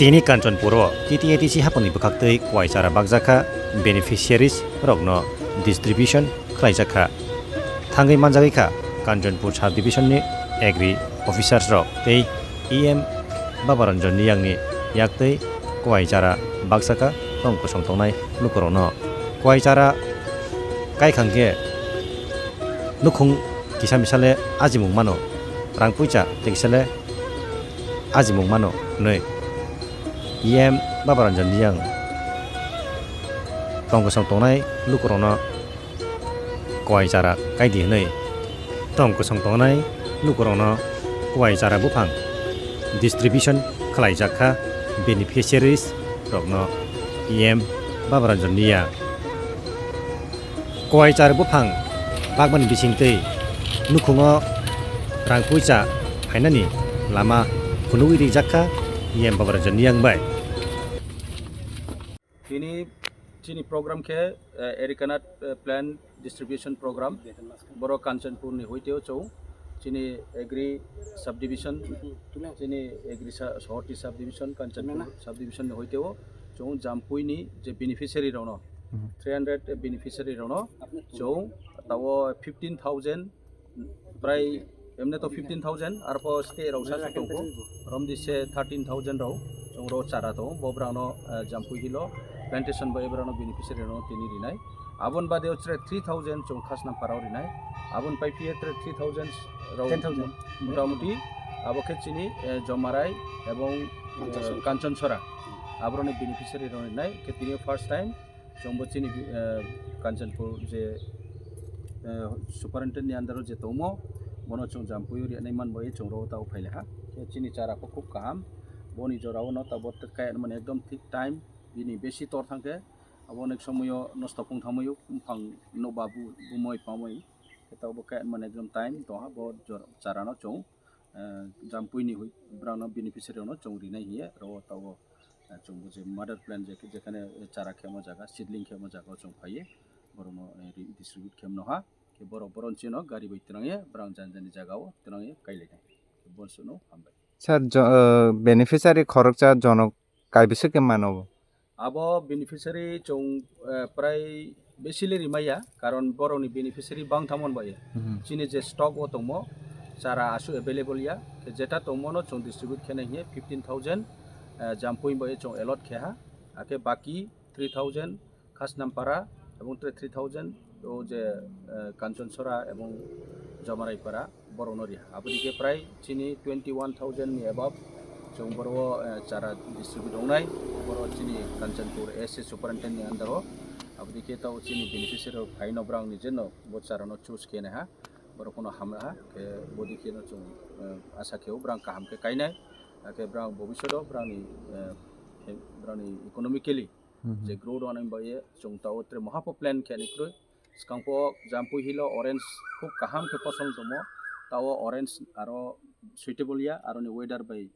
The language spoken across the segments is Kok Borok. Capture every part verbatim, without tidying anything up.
Tini Kanchanpuro T T A D C haphangni bwkhaktwi kwai chara bakjakha, beneficiaries rokno distribution khlaijakha. Thangwi manjagwi kha Kanchanpur subdivision ni agri officers rok tei E M Babaranjan Niyang ni yaktwi kwai chara bakjakha tong kwsang tongnai lukurokno. Kwai chara kaikhang khe nukhung kisa misale ajimung mano, rang puicha tei kisale ajimung mano hwnwi E M Babaranjan Niyang tong kwsang tongnai lukurokno kwai chara kaidi hwnwi tong kwsang tongnai lukurokno kwai chara buphang distribution khlaijak kha beneficiaries rokno E M Babaranjan Niyang. Kwai char buphang bakmani bisingtwi nukhungo rang puicha phainani lama phunugwi rijak kha E M Babaranjan Niyang bai. Tini chini program khe, eh, Erikanat, eh, plant distribution program. Boro Kanchanpur ni hoiteo chwng chini agri subdivision, chini agri sa-, sohorti subdivision, Kanchanpur subdivision ni hoiteo chwng Jampui ni je beneficiary rokno, three hundred beneficiary rokno chwng tao fifteen thousand, prai emne to fifteen thousand, arpo stay rok sa tongko, romdi se thirteen thousand rok chwng ro chara to, bo brano, eh, Jampui hilo plantation bai brano beneficiary rokno tini rinai. Abon bade o tre three thousand chwng Khasnam Parao rinai. Abon pai piye tre three thousand rok ten thousand. Motamuti abo khe chini, eh, Jomarai ebong, eh, Kanchonsora. Aboroni beneficiary rok rinai. Khe tini first time chwngbo chini, eh, Kanchanpur je, eh, superintendent ni under o je tongmo, bono chwng Jampui rinai manbo e chwng ro tao phaile ha. Khe chini chara kho khub kaham. Boni jorao no tabo kaya mane ekdom thik time. Bini besi tor thangkhe abo onek somoyo nosto kung thangmayo, buphang no babu bumoi pamoi. Khe tabo khe mane ekdom time tongha, bo jor-, charano chwng, eh, Jampui ni hui, brano beneficiary no chwng rinai hiye, ro tabo, eh, chwng bo je mother plant je, jekhane chara khemo jaga, seedling khemo jaga chwng phaiye, borokno, eh, ri-, distribute khemno ha, khe borok boron chino gari bai twrangye, brang jan jani jagao twrangye kailainai. Khe bon suno hambai. Sir, jo-, eh, beneficiary khoroksa jonok Kaibwswk khe mano bo? Abo beneficiary chwng, eh, prai besi le rimaya, karon borokni beneficiary bang tamo bai. Mhm. Chini je stock o tongmo, chara asu available ya, khe jeta tongmo no chwng distribute khena hiye fifteen thousand, eh, Jampui bai chwng allot khe ha, akhe baki three thousand Khasnampara ebong tre three thousand o je, eh, Kanchonsora ebong Jamaraipara. Borokno ri. Aboni khe prai chini twenty one thousand ni above chwng boro, eh, chara distribute wngnai. Boro chini Kanchanpur S A superintendent ni under o. Aboni khe tao chini beneficiary rok phaino borok ni jeno bo chara no choose khe nai ha. Borok no hamya ha. Khe bodi khe no chwng, eh, asa khe o borok kaham khe kainai. Akhe borok bobishoto borok ni, eh, borok ni economically Mhm. je growth rok nang bai chwng tao tre mohapo plan khe ni kroi. Swkang po Jampui hilo orange khub kaham khe kosong tongmo. Tao orange aro suitable ya, aroni weather bai,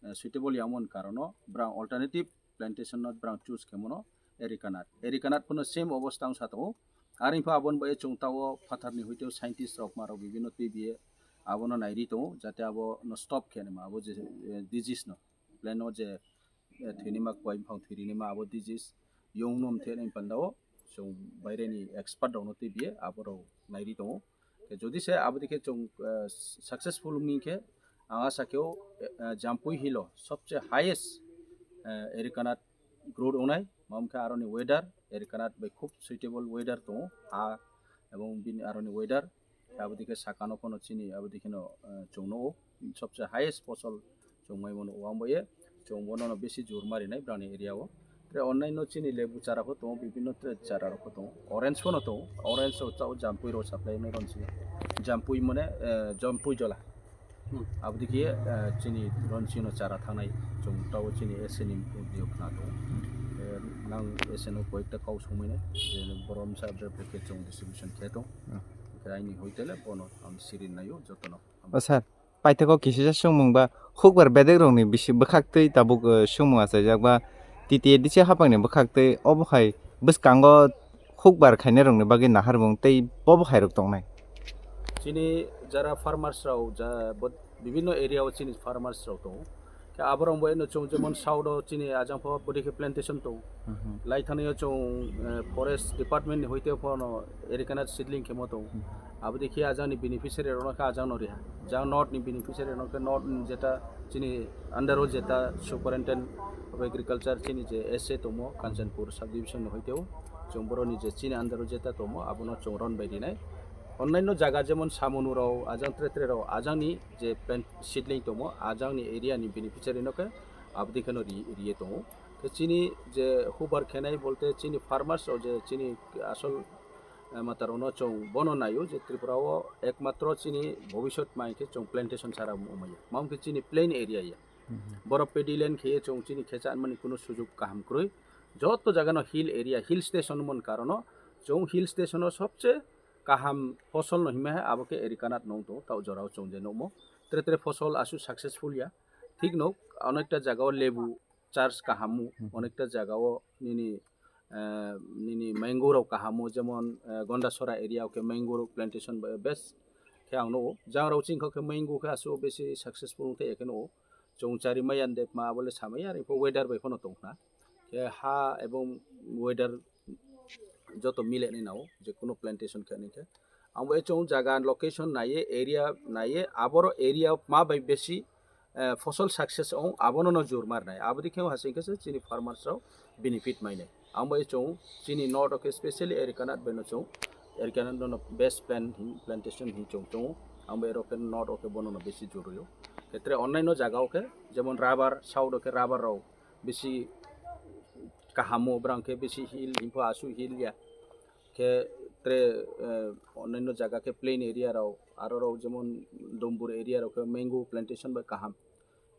eh, suitable ya mon karono brang alternative plantation no brang choose khe mono Erica nut. Erica nut pono same obostha wng sa tongo. Ar wngkha aboni bai chwng tao phatar ni hoite scientist rok ma rok bibinno twibiye abono nairi tongo, jate abo no stop khe nima abo je, eh, disease no. Plan o je, eh, thwinima kwai buphang thwirinima abo disease, yong nom thwinai pandao chwng baireni expert rokno twibiye aborok nairi tongo. Khe jodi se abo dikhe chwng, eh, successful wngmi khe ang asa khe o, eh, Jampui hilo sobse highest, eh, Erica nut growth wngnai, mamkhe aroni weather, Erica nut bai khub suitable weather tongo, ha ebong bini aroni weather. Abodike sakano phano chini abodikeno, eh, chwng nugo, sobse highest fosol chwng mai mano, o ang bai ye chwng bono no besi jor marinai brani area o. Tre onnaino chini lebu chara pho tongo, bibinno tre chara rok pho tongo, orange pho no tongo, orange o chao Jampui ro supply nai ron sini, Jampui mane, eh, Jampui jola. Hmm. Abodike, eh, chini ron sino chara thangnai chwng tao chini S N ni audio khna tongo. Hmm. Eh, nang S N o koyekta kau songmai nai, je borom sa bre packet chwng distribution khe tong. Hmm. Khe aini hoitele bono ang sirin naio jotono. O sir, paithakgo kisisa swngmung ba hukbar bedek rokni bisi bwkhaktwi tabuk, eh, swngmung achaijak ba T T A D C haphangni bwkhaktwi obo hai bwskango hukbar khainai rokni bagwi naharmung tei bobo hai rok tongnai. Chini jara farmers rok ja bo-, bibinno area o chini farmers rok tongo. Khe aborok bo eno chwng jemon south o chini ajang pho bwdikhe plantation tong. Mhm. Lai thani o chwng, eh, forest department ni hoite pho no erikanat seedling khemo tong. Mhm. Abodikhe ajang ni beneficiary rok no khe ajang no riha. Jang north ni beneficiary rok no khe north ni jeta chini under o jeta superintendent of agriculture chini je S A tongmo Kanchanpur subdivision ni hoite o chwng borok ni je chini under o jeta tongmo abono chwng ron bai rinai. Onnaino jaga jemon Samunurao, ajang tre tre rao, ajangni je plant seedling tongmo, ajangni area ni beneficiary no khe abdi kheno ri-, riye tongo. Khe chini je hubar khenai bolte chini farmers rao je chini asol, eh, matarao no chwng bono naio je Tripura o ekmatro chini bhobishyot mai khe chwng plantation sara wngmaya. Mamkhe chini plain area ya. Mhm. Borok paddy land kheye chwng chini khecha anmani kunu sujug kaham kwrwi. Joto jaga no hill area, hill station mon karono chwng hill station o sobse kaham fosol no himma hai abo khe erikanat nong tongo, tao jorao chwng je nukmo. Tre tre fosol asu successful ya. Thik no, onekta jaga o lebu charge kaham o, Hmm. onekta jaga o nini, eh, nini mango rok kaham o, jemon, eh, Gondasora area o khe mango rok plantation be-, best khe ang nukgo. Jang rok chini khe mango khe asu besi successful wng thai khe nukgo. Chwng chari maya de ma abo le samaya, are pho weather bai phano tong kha. Khe ha ebong weather joto mile ni nao je kuno plantation khe ni khe. Ang bo chwng jaga location naiye, area naiye, aboro area ma bai besi, eh, fosol success ong, abono no jur mar nai. Abodi khe hasing khe se chini farmers rok benefit mai nai. Ang bo chwng chini north o khe specially erikanat bai no chwng, erikanat no best plan hin, plantation hin chwng tongo. Ang bo ero khe north o khe bono no besi jur rwio. Khetre onnaino jaga o khe jemon rubber, south o khe rubber rok bisi kahamo, brang khe bisi hill, himpo asu hill ya. Khe tre, eh, onnaino jaga khe plain area rok, aro rok jemon Dombur area rok khe mango plantation bai kaham.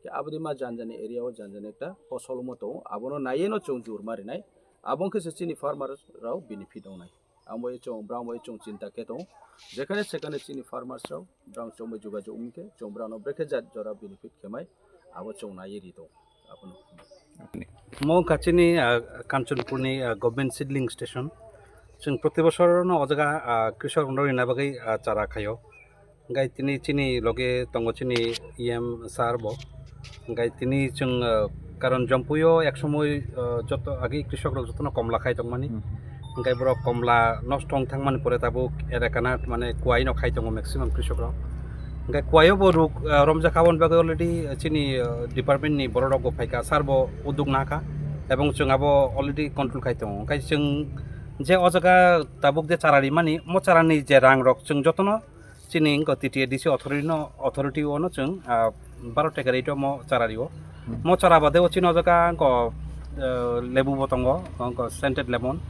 Khe abodi ma janjani area o janjani ekta fosol mo tongo, abono naiye no chwng jur marinai. Abong khe se chini farmer rok benefit wngnai. Ang bo chwng, brang bo chwng chinta khe tongo. Jekhane sekhane chini farmers rok, brang chwng bai jogajog wngkhe, chwng brang no brekhe jat jora benefit khe mai, abo chwng naiye ri tongo. Abono. Mo wngkha chini, ah, Kanchanpur ni, ah, government seedling station. Chwng proti bosor no o jaga, ah, krisok rok no rina bagwi, ah, chara khaio. Hingkai tini chini loge tongo chini E M sir bo. Hingkai tini chwng, ah, karon Jampui o ek somoi, ah, joto agi krisok rok jotono komla khai tongmani. Hmm. Hingkai borok komla nosto wng thangmani pore tabuk erekanat mane kuai no khai tongo maximum krisok rok. Hingkai kuai o bo ruk, ah, romjak aboni bagwi already chini, ah, department ni borok rok bo phaikha, sir bo uduk nahakha, ebong chwng abo already control khai tongo. Hingkai chwng je o jaga tabuk je chara rimani, mo charani je rang rok chwng jotono chini wngkha T T A D C authority no, authority o no chwng, ah, baro taka rate o mo chara rio. Hmm. Mo chara bade o chini o jaga wngkha, ah, lebu bo tongo, wngkha scented lemon.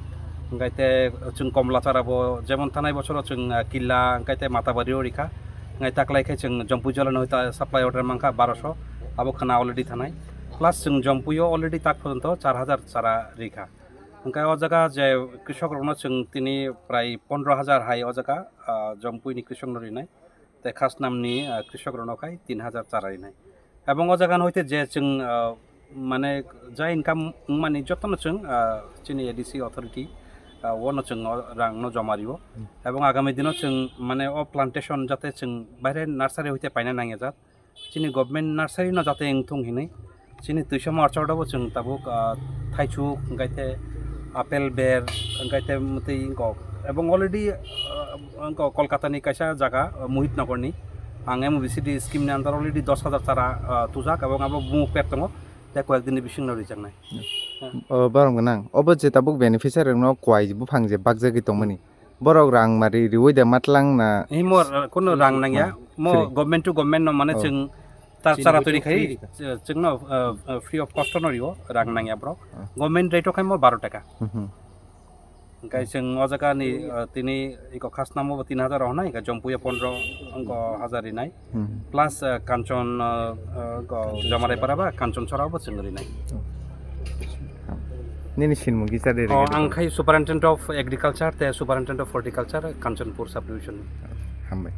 Hingkai te chwng komla chara bo jemon thanai bosoro chwng, ah, Killa, hingkai te Matabari o rikha. Hingkai taklai khe chwng Jampui jola no ta supply order mankha baroso. Abo khana already thanai. Plus chwng Jampui o already tak porjonto char hajar chara rikha. Hingkai o jaga je krisok rokno chwng tini prai pondro hajar hai o jaga, ah, Jampui ni krisok no rinai. Tei Khasnam ni, ah, krisok rokno khai tin hajar chara rinai. Ebong o jaga no hoite je chwng, ah, mane ja income wngmani jotono chwng, ah, chini A D C authority, ah, o no chwng o rang no joma rio. Hmm. Ebong agami dino chwng mane o plantation jate chwng baire nursery hoite paina nangya jat. Chini government nursery no jate wngthung hinwi chini twisa march order bo chwng tabuk, ah, thaichuk, hingkai te apple ber, hingkai te mwtwi wngkok. Ebong already, ah, wngkok Kolkata ni kaisa jaga, ah, Mohit Nagar ni. Ang M O B C D scheme ni under already dos hajar chara, ah, tujak, ebong abo bumuk pek tongo, tei koyek din ni bising no rijaknai. Hmm. Oh, borok gwnang. Obo je tabuk beneficiary rokno kwai buphang je bakjagwi tongmani. Borok rang mari riwi de matlang na. Himo, uh, kuno rang nangya. Free. Mo government to government no mane Oh. Chwng ta-, chara twi khai, uh, chwng no, uh, uh, free of cost no rio, rang nangya borok. Oh. Government rate o khai mo baro taka. Mhm. Hingkai chwng o jaga ni, uh, tini iko Khasnam o bo tin hajar honai, hingkai Jampui o pondro, wngko hajar rinai. Hmm. Plus, uh, Kanchon, uh, uh, go Jamarai para ba Kanchon Chora bo chwng rinai. Nini sinmung kisa de Oh, rega ang khai Superintendent of Agriculture te Superintendent of Horticulture, Kanchanpur Subdivision. Hambai.